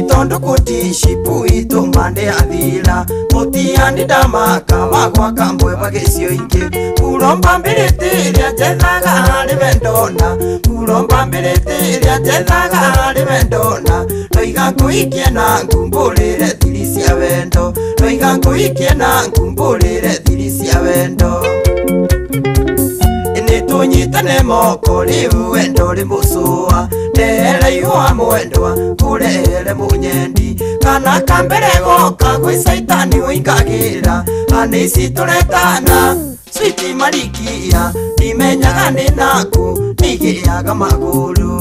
Tondu kutishipu itumande athira mutiani ndamaka wagwaka mbwe bagicio ingi kuromba mbiriti iria njethaga harĩ wendona kuromba mbiriti iria njethaga harĩ wendona ndoiga ngũikie na ngumbũrĩre thiri cia wendo ndoiga ngũikie na ngumbũrĩre thiri cia wendo nĩtũnyitane moko rĩu wendo rĩ mũcũa ndehere ihũa mwendwa kũrehere mũnyendi kana kambere goka gwĩ caitani ũingagĩra anĩ ici tũretana switi marikia ndimenyaga nĩ naku nĩigĩaga magũrũ.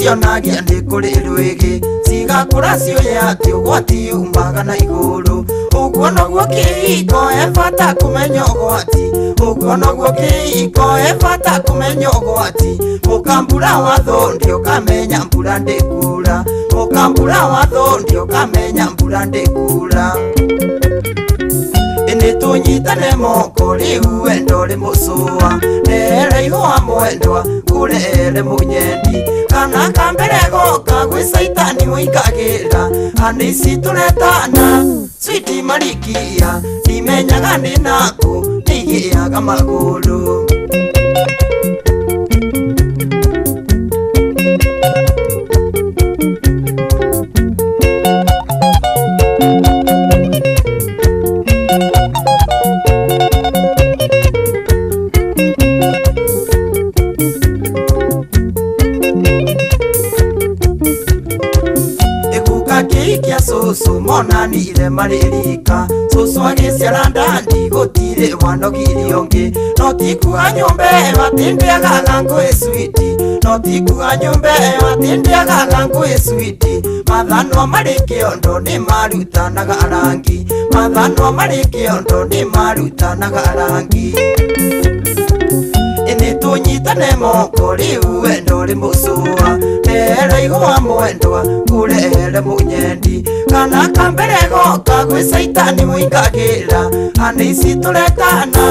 Cionagia nĩ kũrĩ rwĩgĩ cigakũra ciũĩ atĩ ũgwati umaga na igũrũ ũguo noguo kĩhiko he bata kũmenya ũgwati ũguo noguo kĩhiko he bata kũmenya ũgwati ũkambura watho ndĩũkamenya mbura ndĩkura ũkambura watho ndĩũkamenya mbura ndĩkura nĩtũnyitane moko rĩu wendo rĩ mũcũa ndehere ihũa mwendwa kũrehere mũnyendi kana kambere goka gwĩ caitani ũingagĩra anĩ ici tũretana switi marikia ndimenyaga nĩ naku nĩigĩaga magũrũ. Kia susu monanire marĩ rika susu agĩciara ndandi gũtirĩ wanogiri ũngĩ no ti kuga nyũmba ĩyo atĩ ndĩagaga ngũĩ switi no ti kuga nyũmba ĩyo atĩ ndĩagaga ngũĩ switi mathanwa marĩ kĩondo nĩ marutanaga rangi mathanwa marĩ kĩondo nĩ marutanaga rangi nĩtũnyitane moko rĩu wendo rĩ mũcũa ndehere ihũa mwendwa kũrehere mũnyendi kana kambere goka gwĩ caitani ũingagĩra anĩ ici tũretana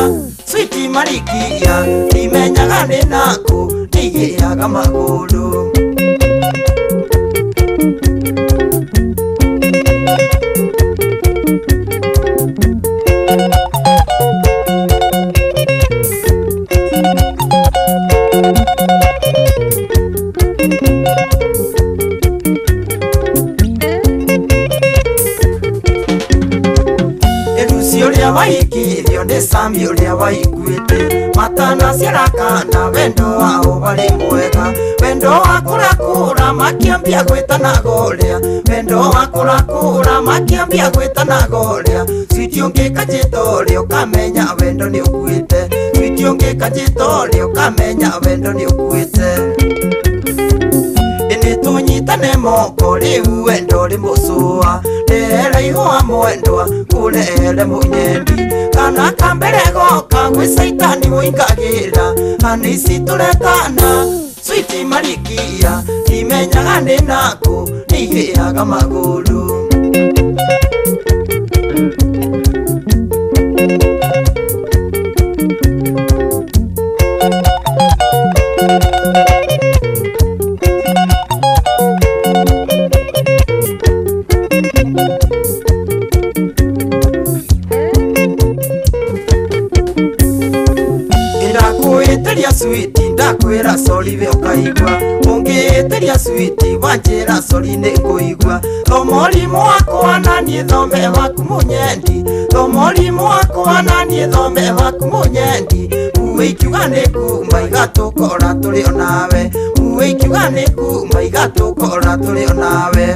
switi marikia ndimenyaga nĩ naku nĩigĩaga magũrũ. Ũrĩa waikirio nĩ Sami ũrĩa waiguĩte matanaciara kana wendo wao warĩ mwega wendo wa kũrakũra makĩambia gwĩtanaga ũrĩa wendo wa kũrakũra makĩambia gwĩtanaga ũrĩa switi ũngĩkanjĩta ũrĩa ũkamenya wendo nĩ ũkuĩte switi ũngĩkanjĩta ũrĩa ũkamenya wendo nĩ ũkuĩte nĩtũnyitane moko rĩu wendo rĩ mũcũa ndehere ihũa mwendwa kũrehere mũnyendi kana kambere goka gwĩ caitani ũingagĩra anĩ ici tũretana switi marikia ndimenyaga nĩ naku nĩigĩaga magũrũ. Ndakwĩtĩria switi ndakwĩra sori we ũkaigua ũngĩtĩria switi wanjĩra sori nĩ ngũigua thoma ũrimũ wakwa na niĩ thome waku mũnyendi thoma ũrimũ wakwa na niĩ thome waku mũnyendi uwe ikiuga nĩ kuma igatũkora tũrĩ onawe uwe Ikiuga nĩ kuma igatũkora tũrĩ onawe.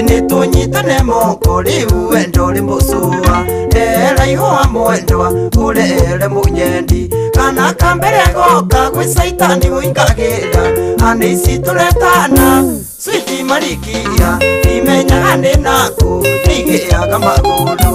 Nĩ tũnyitane moko rĩu wendo rĩ mũcũa. Ndera ihũa mwendwa ũrere mũnyendi. Kana kambere goka gwĩ caitani ũingagĩra. Anĩ ici tũretana switi marikia. Imenyaga nĩ naku ndigĩaga magũrũ.